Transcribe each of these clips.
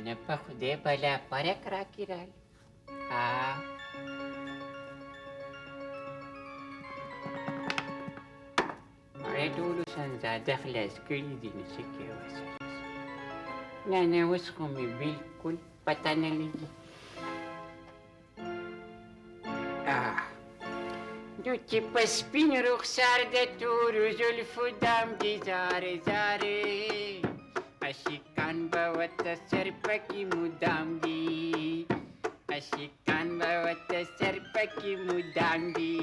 نه په خدای بلا فرق راکې راغی. مړی ټولو سنزاده خلاص کړي دي، نو څه کوې ورسره؟ نه نه، اوس خو مې بلکل پته نه لګي. نو چې په سپین رخسار د تورو زلفو دام دي زارې زارې، عاشقان به ورته سر پکې مدام دي، عاشقان به ورته سر پکې مدام دي.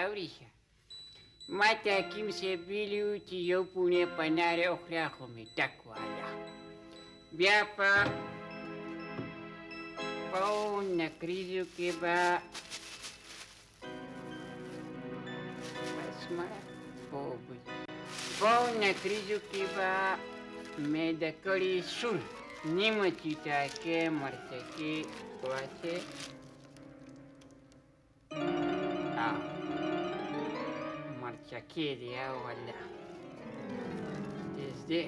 اوري شه، ما ته حکیم صاحب ویلي وو چې یو پوڼی په نارې وخوره، خو مې ټک واله. بیا په پاو نکریزو کې به بس مړه پاو نکریزو کې به میده کړي سور نیمه چیټاکې مرچکې واچې. مرچکې دی او والله تیز دی.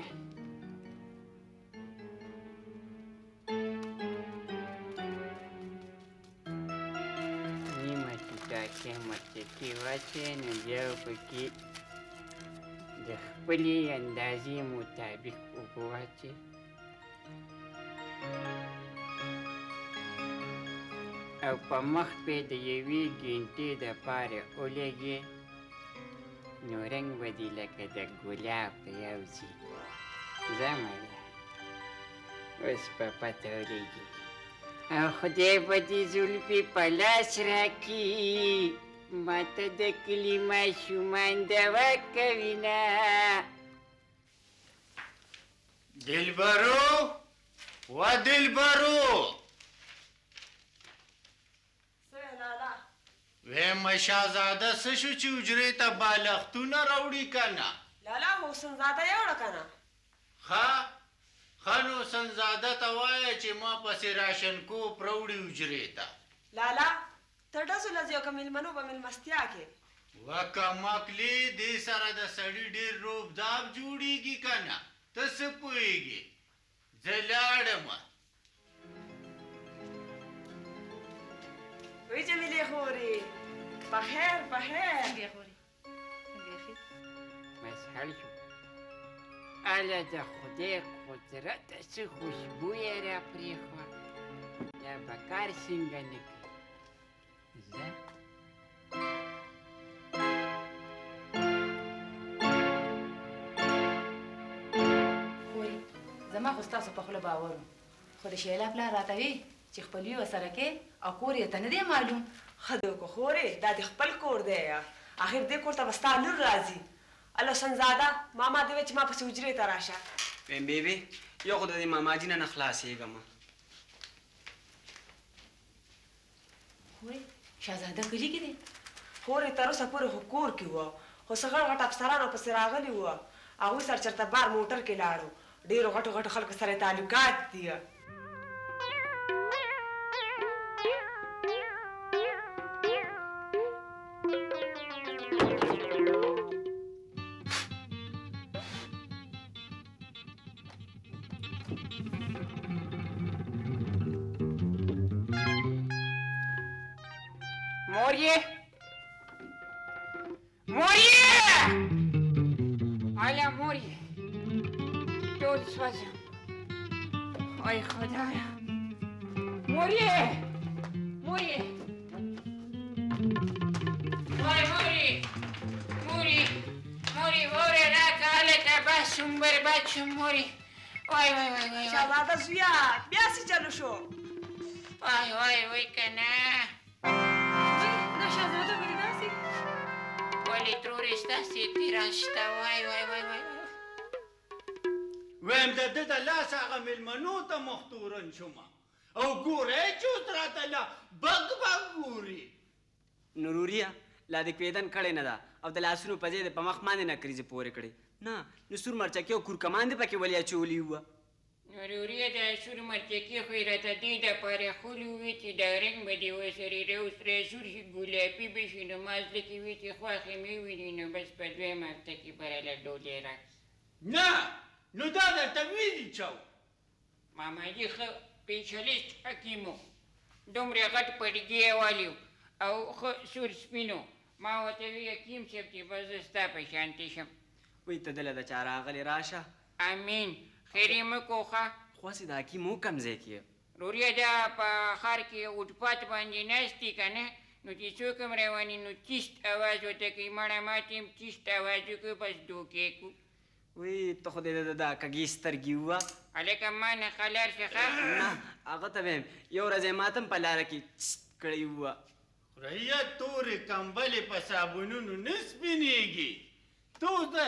نیمه چیټاکې مرچکې واچې، نو بیا پکې د خپلې اندازې مطابق اوبه واچې. او په مخ پې د یوې ګنټې دپاره ولګې، نو رنګ به دې لکه د ګلاب راوځي. ځه مړه، اوس په پته ولګېږي او خدای به دې زلفې په لاس راکړي. ما ته د کلي ماشومان دوا کوي نه. دلبرو و دلبرو، ویم شاهزاده څه شو چې حجرې ته بالښتونه راوړي که نه؟ لالا حسنزاده یوړه که نه؟ ښه ښه، نو حسنزاده ته وایه چې ما پسې راشن کوپ راوړي حجرې ته. لالا ته ډزو له ځې او که مېلمنو به مېلمستیا کې؟ وه کمکلې، دې سره د سړي ډېر روب داب جوړېږي که نه؟ ته څه پوهېږې؟ زه لاړم. وی جمیلې خورې، په خیر په خیر. څنګه یې خورې؟ څنګه یې ښې؟ بس حل شو. اله د خدای قدرت، څه خوشبو یې را پرېښوه. دا به کار څنګه نه کوي؟ ځه خورې، زما خو ستاسو په خوله باور و، خو د شیلا پلار راته وی چې خپلوي ورسره کې او کور یې ته نه دی معلوم. ښه دی وکړه خورې، دا دې خپل کور دی، اخر دې کور ته به ستا لور راځي. هلو حسنزاده، ماما دې ویل چې ما پسې حجرې ته راشه. ویم بیبي، یو خو د دې ماما جي نه نه خلاصېږم. خورې، شاهزاده کلي کې دی؟ خورې، تر اوسه پورې خو کور کې و، خو څه غټ غټ افسران ورپسې راغلي وو، هغوی سره چېرته بار موټر کې لاړو، ډېرو غټو غټو خلکو سره یې تعلقات دي. مور یې، مور یې، ایا مور یې، ټول سوځم. ای خدایا، مور یې، مور یې، وای مورې، مورې، مورې، وره راکه، هلته بس شوم، برباد شوم مورې. وای وای وای وای، شهزاده زویه، بیا څه چلو شو؟ وای وای وای که نه. دا شهزاده ولې داسې؟ ولې ترورې ستاسې اعتراض شته؟ وای وای وای وای. ویم د ده د لاسه هغه مېلمنو ته مخ تورن شوم، او ګوره چې اوس راته لا بګ بګ ګوري. نوروریه، لا دې کویدن کړې نه ده او د لاسونو په ځای دې په مخ باندې نکریزې پورې کړې نه، نو سور مرچکې او کورکمان دې پکې ولې اچولي وه؟ نوروریه، دا سور مرچکې خو یې راته دې دپاره ښولي وې چې دا رنګ به دې ورسره راوسره سور شي، ګلابي به شي. نو ما زړه کې وي چې خواښې مې وویني، نو بس په دویمه هفته کې به راله ډولۍ راکړي. نه، نو دا درته ویلي چا؟ ماماجي ښه پیشلیست حکیم و، دومره غټ پټګی یې والی او ښه سور سپین و. ما ورته وی حکیم صاحب چې بس زه ستا په شانتې شم. وی ته دله د چا راغلې راشه. امین، خیر یې مه کوه ښه. خو هسې د حکیم و کوم ځای کې؟ روریه دا په ښار کې اوټپات باندې ناست دي که نه، نو چې څوک هم روان نو چیست اواز ورته کوي، مړه ماته هم چیست اواز وکړو، بس دوکې کو. وی ته خو دې د دا کږې سترګې ووه. هلکه ما نه ښه لاړ شه ښه. نه هغه ته وایم، یو ورځ یې ماته هم په لاره کې چست کړی ووه. خوريه تورې کمبلې په صابونونو نه سپینېږي، ته اوس د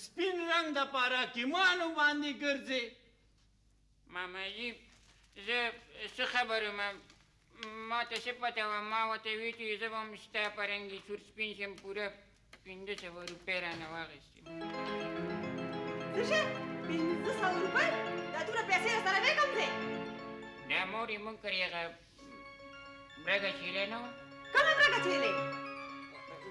سپین رنګ دپاره حکیمانو باندې ګرځې. ماماجي زه څه خبر یم، ما ته څه پته وه؟ ما ورته ویل چې زه به هم ستا په رنګ سور سپین شم. پوره 500 روپۍ رانه واخیستې. څه شی 500 روپۍ؟ دا دومره پیسې راسره وې کوم ځای؟ دا مور یې موږ کړې هغه برګه چیلې نه وه؟ کومه برګه چیلې؟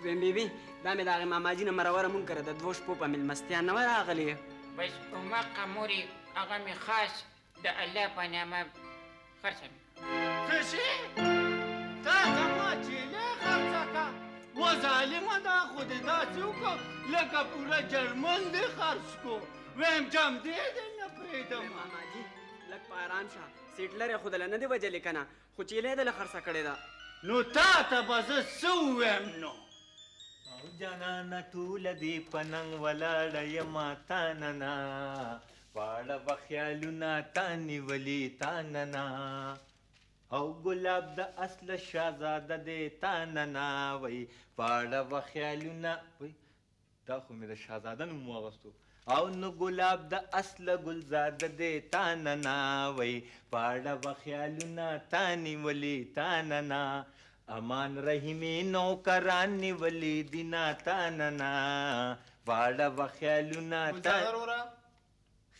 ویم بیبي دا مې د هغې ماماجي نه مروره مونږ کره د 2 شپو په مېلمستیا نه وه راغلې. بس هماغه مور یې هغه مې خاص د الله په نامه خرڅه مې. څه شی؟ تا زما چیلې خرڅه کړه؟ و ظالمه، دا خو دې داسې وکړه لکه پوره جرمن دې خرڅ کړو. ویم جم دې دې نه پرېږدم. ماماجي لږ په ارام شه، سیټلر یې خو دله نه دی وژلی که نه، خو چیلې یې دله خرڅه کړې ده. نو تا ته به زه څه ووایم نو؟ او جانانه ټوله دې په ننګ ولاړه یمه تا نه نه، واړه به خیالونه تا نیولي تا نه نه، او ګلاب د اصله شهزاده دی تا نه نه، وایي واړه به خیالونه. وایي دا خو مې د شهزاده نوم واغستو. او نو ګلاب د اصله ګلزاده دی تا نه نه، وایي واړه به خیالونه تا نیولي تا نه نه، امان رحیمي نوکران نیولي دي نه تا نه نه، واړه به خیالونه تا.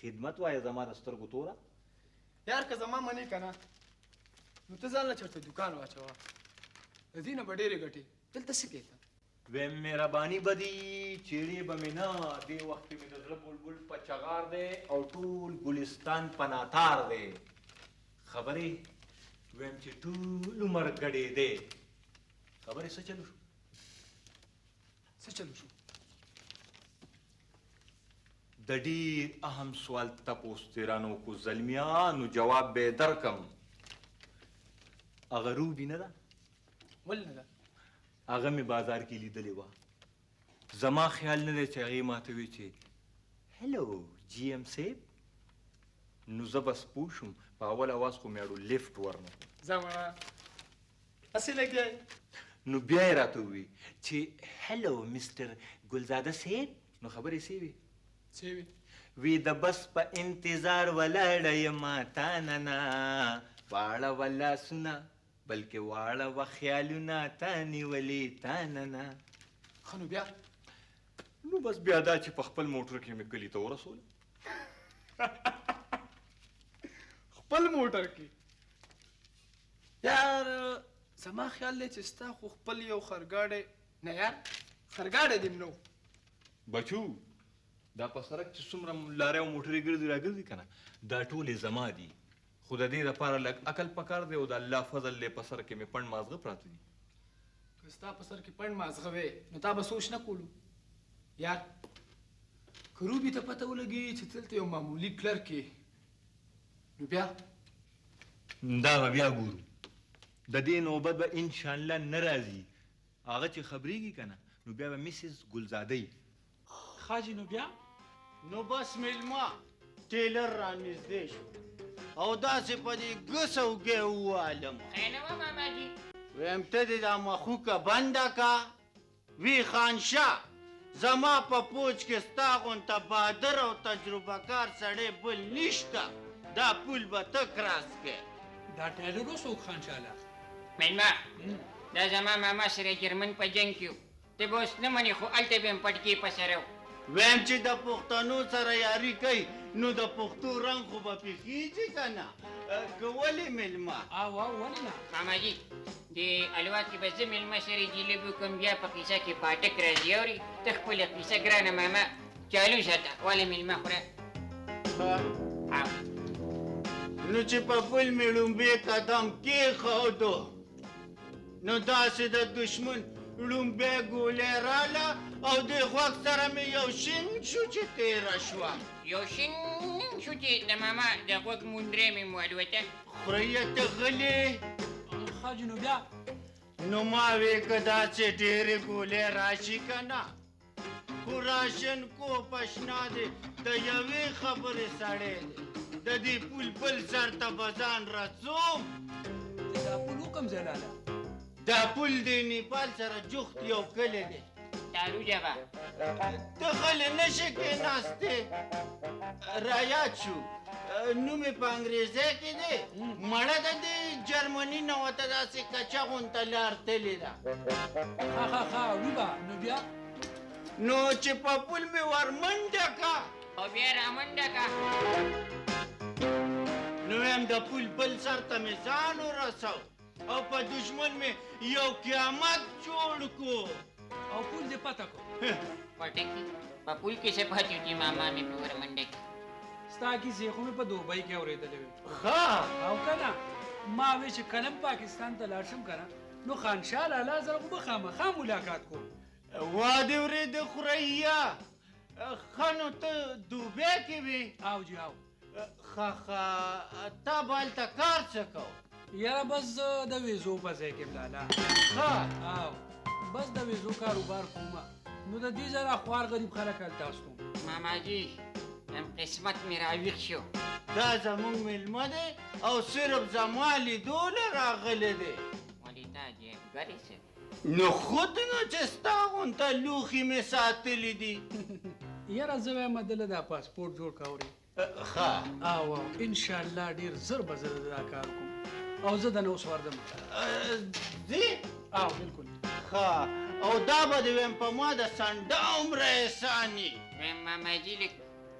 خدمت وایه زما د سترګو توره. یار که زما منې که نه نو ته ځان له چېرته دوکان واچوه، د دې نه به ډېرې ګټې. دلته څه کوې ته؟ ویم مهرباني به دي چیرې به مې نه، دې وخت کې مې د زړه بلبل په چغار دی او ټول ګلستان په ناتار دی. خبرې ویم چې ټول عمر ګډېدی. خبرې څه چلو شو؟ څه چلو شو؟ د ډېر اهم سوال تپوس دې رانه وکړو زلمیانو، جواب به یې درکړم. هغه روبي نه ده؟ ولې نه ده؟ هغه مې بازار کې لیدلې وه. زما خیال نه دی چې هغې ما ته وی چې هلو جي ام صاحب، نو زه بس پوه شوم. په اول اواز خو مې اړو لیفټ ورنه کړو. ځه مړه هسې لګیا یې. نو بیا یې راته ووی چې هلو مستر ګلزاده صاحب، نو خبرې څه وې؟ څه وې؟ وی د بس په انتظار ولاړه یمه تا نه نه، واړه وه لاسونه بلکې واړه وه خیالونه تا نیولي تا نه نه. ښه نو بیا؟ نو بس بیا دا چې په خپل موټر کې مې کلي ته ورسولم. خپل موټر کې؟ یار زما خیال دی چې ستا خو خپل یو خرګاډی نه، یار خرګاډی دې هم نه و. بچو دا په سړک چې څومره لارۍ او موټرې ګرځي راګرځي که نه، دا ټولې زما دي، خو د دې دپاره لږ عقل پکار دی او د الله فضل دی په سر کې مې پنډ مازغه پراته دي. که ستا په سر کې پنډ مازغه وی نو تا به سوچ نه کولو. یار که روبي ته پته ولګي چې دلته یو معمولي کلرک یې نو بیا؟ دا به بیا ګورو، د دې نوبت به انشاءالله نه راځي. هغه چې خبرېږي که نه نو بیا به مسز ګلزاده وي. خاجي نو بیا؟ نو بس مېلمه ټیلر رانږدې شو او داسې په دې ګس او ګی ووالم. ښه نه وه ماماجي؟ ویم ته دې دا مخوکه بنده که. وی خانشاه زما په پوج کې ستا غونته بادر او تجربه کار سړی بل نشته، دا پول به ته کراس کړې. دا ټیلر و څوک خانشاه له؟ مېلمه دا زما ماما سره جرمن په جنګ کې و، ته به اوس نه منې خو هلته به هم پټکې په سره و. ویم چې د پښتنو سره یاري کوي نو د پښتو رنګ خو به پې خېژي که نه؟ که ولې مېلمه؟ او او ولې نه؟ ماماجي دې الوا کې به زه مېلمه سره جلب وکړم، بیا په کیسه کې پاټک راځي. اوري ته خپله کیسه ګرانه ماما چالو ساته. ولې مېلمه خوره؟ نو چې په پل مې ړومبی قدم کېښودو نو داسې د دښمن ړومبی ګولی راله او د غوږ سره مې یو شین شو چې تېره شوه. یو شین شو چې د ماما د غوږ موندرې مې والوته. خوريه ته غلې. ښه جي نو بیا؟ نو ما وې که داسې ډېرې ګولۍ راشي که نه، خو راشن کو پشنا دی د یوې خبرې سړی دی، د دې پول بل سر ته به ځان رسوم. دا پول وکم ځای لالا؟ دا پول د نیپال سره جوخت یو کلی دی. تارو جبا ته غلی نه شې کېناستې. رایاد شو، نوم یې په انګریزۍ کې دی، مړه د دې جرمني نه ورته داسې کچه غونته لار تللې ده. ښه ښه ښه وبه نو بیا؟ نو چې په پول مې ورمنډه کا او بیا رامنډه کا، نو وایم د پول بل سر ته مې ځان ورسو او په دښمن مې یو قیامت جوړ کو. او پول دې پته کو؟ پټکی په پول کې څه پاتې چې ماما مې په ورمنډه کړي. ستا کیسې خو مې په دوبۍ کې اورېدلې وې. ښه او که نه ما وې چې کله هم پاکستان ته لاړ شم که نه نو خانشاه لالا سره خو به خامخا ملاقات کوم. وا دې ورېده خوریا. ښه نو ته دوبۍ کې وې؟ او جي او. ښه ښه تا به هلته کار څه کو؟ یاره بس زه د ویزو په ځای کې یم لالا. ښه او بس د ویزو کاروبار کومه، نو د دې ځای خوار غریب خلک هلته استوم. ماما جي نن قسمت مې راویښ شو. دا زموږ مېلمه دی او صرف زما لیدو له راغلی دی. ولې تا عجیب ګرې څه؟ نو خود نو چې ستا غونته لوښي مې ساتلي دي. یاره زه وایم دله دا پاسپورټ جوړ که اورې. ښه او انشاءالله ډېر زر به زه دا کار کوم او زه دنه اوس ورځم. ځې؟ او بالکل. ښه او دا به دې وایم په ما د سنډه عمره احسان وي. وایم ماما جي لږ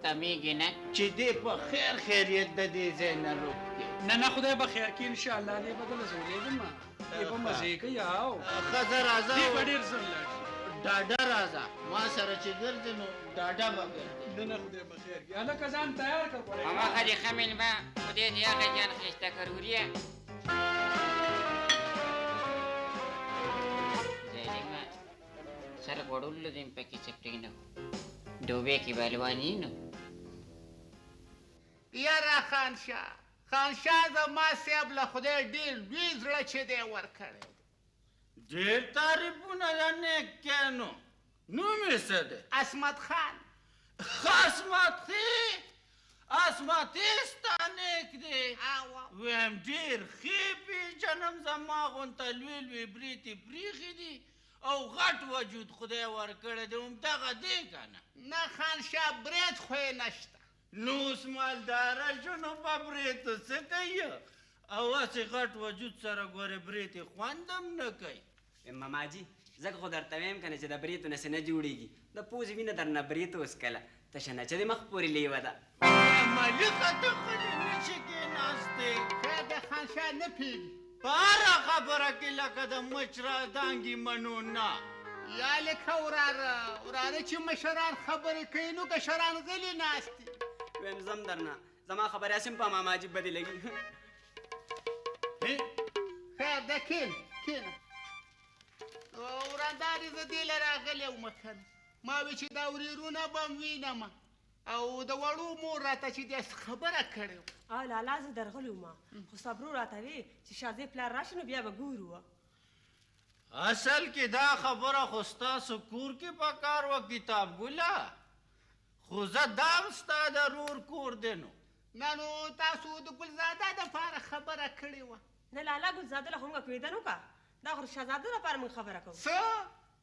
تمېږې نه؟ چې دې په خیر خیریت د دې ځای نه روک کړې. نه نه خدای به خیر کړي انشاءالله. دې به دله زه ولېږم، دې به مزې کوي. او ښه زه راځم. دې به ډېر زر لاړ شي. ډاډه راځه، ما سره چې ګرځې نو ډاډه به ګرځې. نه نه خدای به خیر کړي. هلکه ځان تیار کړه خورې. هماغه دې ښه مېلمه خدای دې هغه جان ښایسته کړ وریه. ظالمه سر غوړولو دې هم پکې څه پرېنه، دوبۍ کې به الواني نو. یاره خانشاه، خانشاه زما صاحب له خدای ډېر لوی زړه چې دی ورکړی. ډېر تعریفونه د نیک کینو. نوم یې څه دی؟ عصمت خان. عصمتي، عصمتي ستا نیک دی. وایم ډېر ښې پېژنم، زما غونته لوی لوی برېتې پرېښي دي او غټ وجود خدای ورکړی دی، همدغه دی که نه؟ نه خانشاه، برېت خو یې نشته. نو اوس مالداره شو نو په برېتو څه کوي؟ او هسې غټ وجود سره ګورې برېتې خوند هم نه کوي. ماما جي ځکه خو درته وایم که نه چې د برېتو نه څه نه جوړېږي، د پوزې وینه درنه برېتو وڅکله، تشه نه چې د مخ پورې لیوه ده. ملکه ته غلې نه شې کېناستې. خیر دی خانشاه، نه پوهېږي. په هره خبره کې لکه د مچ را دانګي منو نه. یا لکه وراره، وراره چې مشران خبرې کوي نو کشران غلي ناست دي. وایم ځم درنه، زما خبرې هسې هم په ماما جي بدې لګي. خیر دی کښېنه کښېنه. وراندارې زه دې له راغلی وم که نه، ما وی چې دا ورېرونه به هم وینم او د وړو مور راته چې داسې خبره کړې وه. او لالا زه درغلی وم، خو صبرو راته وی چې شازې پلار راشي نو بیا به ګورو. اصل کې دا خبره خو ستاسو کور کې په کار وه کتاب ګله، خو زه دا هم ستا د رور کور دی نو. نه نو تاسو د ګلزاده دپاره خبره کړې وه. نه لالا ګلزاده له خو موږ کوېدن وکړه، دا خو د شهزاده دپاره موږ خبره کوو. څه؟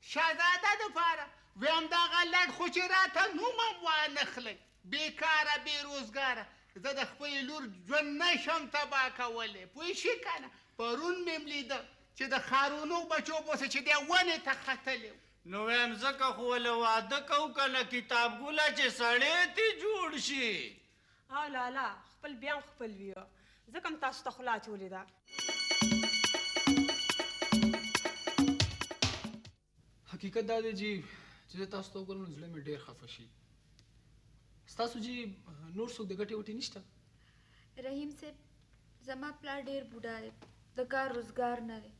شهزاده دپاره؟ ویم دغه لنډ خو چې راته نوم هم وانخلی، بېکاره بې روزګاره، زه د خپلې لور ژوند نه شم تباه کولی، پوه شې که نه؟ پرون مې هم لیده چې د ښارونو بچو پسې چې دی ونې ته ختلی. نو وایم ځکه خو له واده کوو که نه کتاب ګله چې سړی ترې جوړ شي. او لالا خپل بیا هم خپل وي، ځکه هم تاسو ته خوله اچولې ده. حقیقت دا دی جی چې زه تاسو ته وګورم نو زړه مې ډېر خفه شي. ستاسو جی نور څوک د ګټې وټې نشته؟ رحیم صاحب زما پلار ډېر بوډا دی، د کار روزګار نه دی،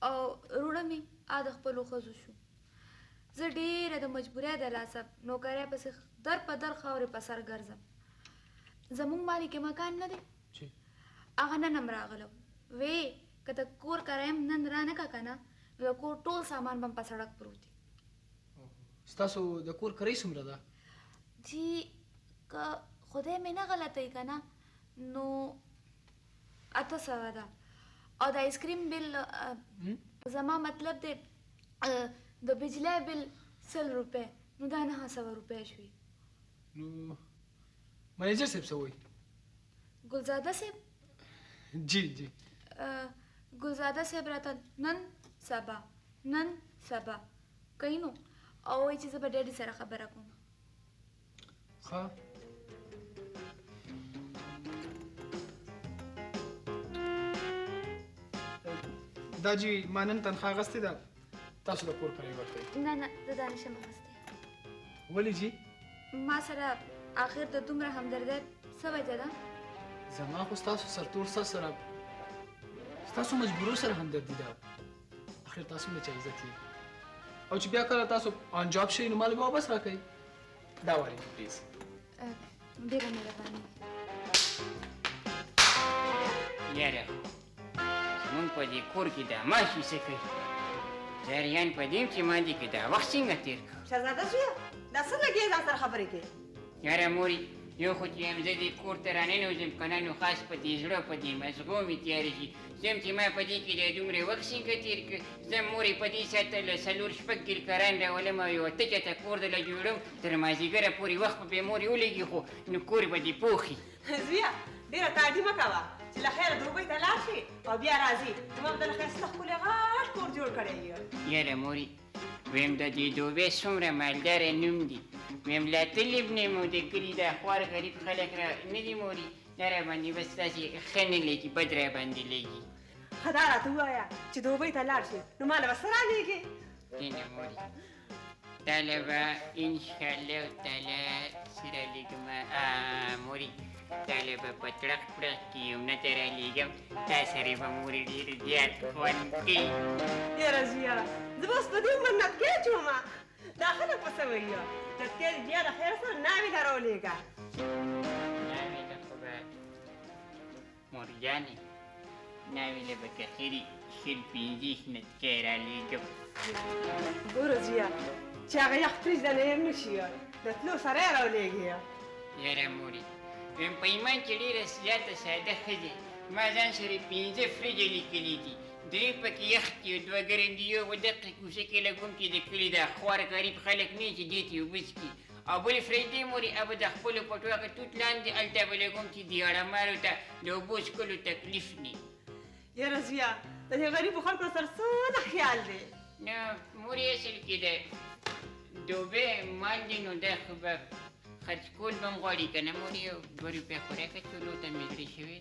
او وروڼه مې د خپلو ښځو شو. زه ډېره د مجبورۍ د لاسه نوکرۍ پسې در په در خاورې په سر ګرځم. زموږ مالک مکان نه دی، هغه نن هم راغلی وی که د کور کرایه هم نن رانه که که نه نو د کور ټول سامان به هم په سړک پروت وي. ستاسو د کور کرۍ څومره ده؟ جی که خدای مې نه غلطوي که نه نو 800 ده، او د آیسکریم بیل، زما مطلب دی د بجلی بیل 100 روپۍ، نو دا 900 روپۍ شوې. نو منیجر صاحب څه وایي؟ ګلزاده صاحب؟ جی جی. ګلزاده صاحب راته نن سبا نن سبا کوي نو، او وایي چې زه به ډیډي سره خبره کوم. ښه دا جی ما نن تنخوا اخیستې ده، تاسو د کور کرایه ورکړئ. نه نه، زه دا نشم اخیستی. ولې جی؟ ما سره آخر د دومره همدردۍ څه وجه ده؟ زما خو ستاسو سرتور سر سره ستاسو مجبورو سره همدردي ده. آخر تاسو نه چا عزت یې، او چې بیا کله تاسو آن جاب شئ نو مال به واپس راکړئ. دا واري پلیز. ډېره مهرباني. یاره زمونږ په دې کور کې دا ماشي څه کوي؟ زه په دې چې ما دې کې دا وخت څنګه تېر کړ. شهزاده زویه دا څه لګېږې ځان سره خبرې کوې؟ یاره مورې یو خو چې یم زه دې کور ته راننوځم که نه نو خاص په دې زړه په دې مزغو مې تیاره شي. زه هم چې ما په دې کې دا دومره وخت څنګه تېر کړ. زه مورې په دې ساعت له 4 شپږ ګلکران راولم او یوه تکه ته کور دله جوړوم، تر مازدیګره پورې وخت به پرې مورې ولګي، خو نو کور به دې پوخي. زویه ډېره تاډي مه کوه چې له خیره دوبۍ ته لاړ شي او بیا راځي، نو ما به دله ښایسته ښکلی غټ کور جوړ کړی وي. یاره مورې ویم د دې دوبۍ څومره مالداره نوم دی، ویم لا تللی به نه یم او د کلي دا خوار غریب خلک را نه دي مورې، دا را باندې بس داسې ښه نه لګي، بد را باندې لګي. ښه دا راته ووایه چې دوبۍ ته لاړ شي نو ما له به څه رالېږې؟ نه مورې تا له به انشاءالله تعالی څه رالېږم. مورې تا له به په تړق پړق کې یو نته رالېږم، تا سره به مورې ډېر زیات خوند کوي. یاره زویه زه به اوس په دې عمر نتکۍ اچوم، دا خلک به څه وایي؟ نتکۍ دې بیا له خیره سره ناوې له راولېږه. ناوې له خو به مورجانې ناوې له به که خیرې 20 25 نتکۍ رالېږم. ګوره زویه چې هغه یخ پرېږده نه هېر نه شي، د تلو سره یې راولېږې. یاره مورې ویم په ایمان چې ډېره زیاته ساده ښځې، ما ځان سره 5 فریجه لیکلي دي، 3 پکې یخ دي او 2 ګرم دي. یو په دقې کوڅه کې لګوم چې د کلي دا خوار غریب خلک نه چې دې ته اوبه څکي، او بل فریج دی مورې هغه د خپلو پټو هغه توت لاندې هلته به لګوم چې دیاړه مارو ته د اوبو څکلو تکلیف نه. یاره زویه د دې غریبو خلکو سره څونه خیال دی. نه مورې اصل کې د دوبۍ مال دی، نو دا خو به خرڅ کول به هم غواړي که نه مورې، یو 2 روپۍ خوراکه چولو ته مې زړه شوی.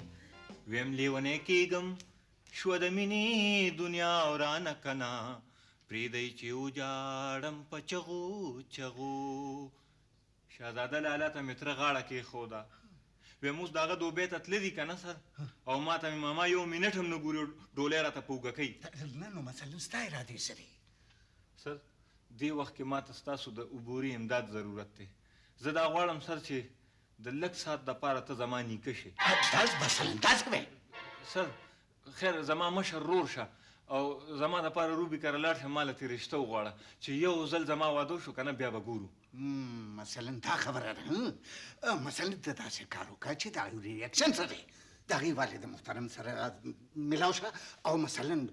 ویم لیونی کېږم شوه د مینې دنیا ورانه که نه، پرېږدئ چې وجاړم په چغو چغو. شهزاده لالا ته مې تره غاړه کېښوده، ویم اوس د هغه دوبۍ ته تللی دي که نه سر، او ما ته مې ماما یو منټ هم نه ګوري، ډولۍ راته په اوږه کوي. نه نو مثلاً ستا ارادې څه دي؟ سر دې وخت کې ما ته ستاسو د عبوري امداد ضرورت دی. زه دا غواړم سر چې د لږ ساعت دپاره ته زما نیکه شې. داس مثلاً داسې وایې؟ سر خیر زما مشر ورور شه او زما دپاره روبي کره لاړ شه، ما له ترې رشته وغواړه چې یو ځل زما واده وشو که نه بیا به ګورو. مثلاً دا خبره ده، مثلاً ته داسې کار وکړه چې د هغې ریاکشن څه دی، د هغې والد محترم سره ملاو شه او مثلاً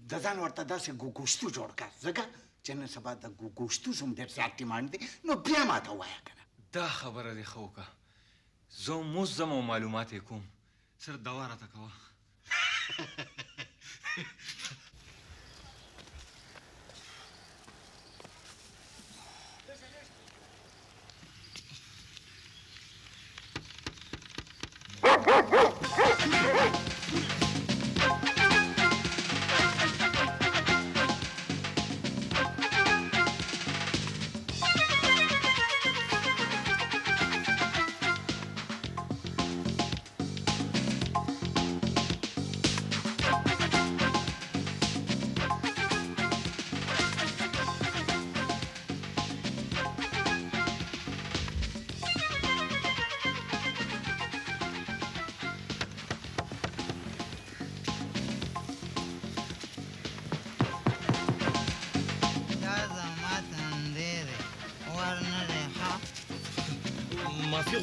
د ځان ورته داسې ګوشتو جوړ کړه، ځکه چې نن سبا د ګوشتو څومره ډېر زیات ډیمانډ دی، نو بیا ما ته ووایه که نه. دا خبره دې ښه وکړه، زه هم اوس ځم او معلومات یې کوم. سر دوا راته کوه.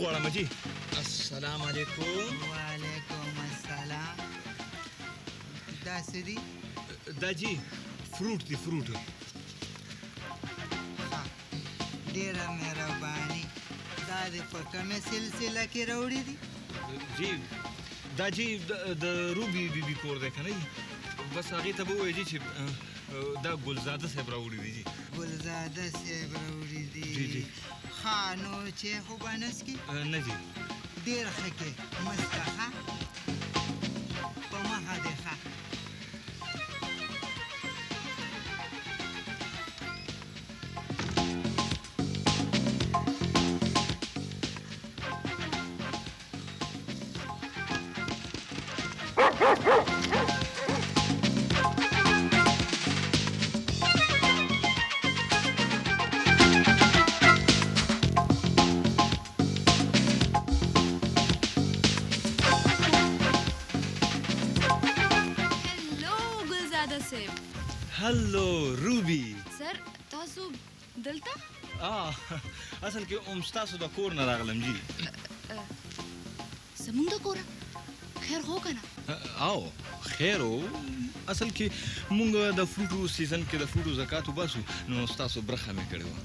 غواړم جی. السلام علیکم. وعلیکم السلام. دا څه دي؟ دا جی فروټ دی، فروټ. ډېره مهرباني. دا دې په کومه سلسله کې راوړي دي؟ جی دا جی د روبي بي بي کور دی که نه؟ بس هغې ته به ووایې جي چې دا ګلزاده صاحب راوړي دي جی. ګلزاده صاحب راوړي دي؟ جی جی. ښه، نو چای خو به نه څکې؟ نه جی. ډېر ښه کې مه څکه، ښه په مخه دې ښه. هلو ګلزاده صاحب. هلو روبي. سر، تاسو دلته؟ اصل کې هم ستاسو د کور نه راغلم جی. زمونږ د کوره؟ خیر خو که نه؟ او خیر و. اصل کې مونږ د فروټو season کې د فروټو زکات وباسو، نو ستاسو برخه مې کړې وه.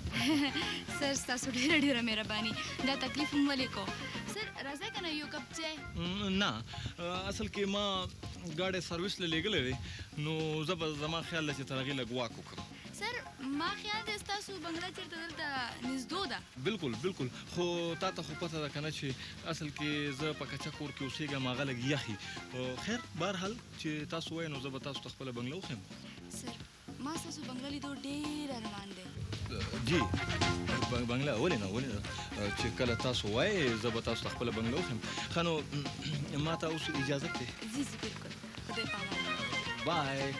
سر، ستاسو ډېره ډېره مهرباني. دا تکلیف هم ولې کو؟ سر، راځئ که نه یو کپ چای؟ نه، اصل کې ما ګاډی سرویس له لېږلی دی، نو زه به زما خیال ده چې تر هغې لږ walk وکړم. سر، ما خیال دی ستاسو بنګله چېرته دلته نږدو ده. بالکل بالکل، خو تا ته خو پته ده که نه چې اصل کې زه په کچه کور کې اوسېږم، هغه لږ یخي. خیر، بهرحال چې تاسو وایئ نو زه به تاسو ته خپله بنګله وښیم. سر، ما ستاسو بنګله لیدو ډېر ارمان دی. جی بنګله؟ ولې نه، ولې نه، چې کله تاسو وایئ زه به تاسو ته خپله بنګله وښیم. ښه نو ما ته اوس اجازه دی؟ جی جی بالکل، خدای پامان. بای.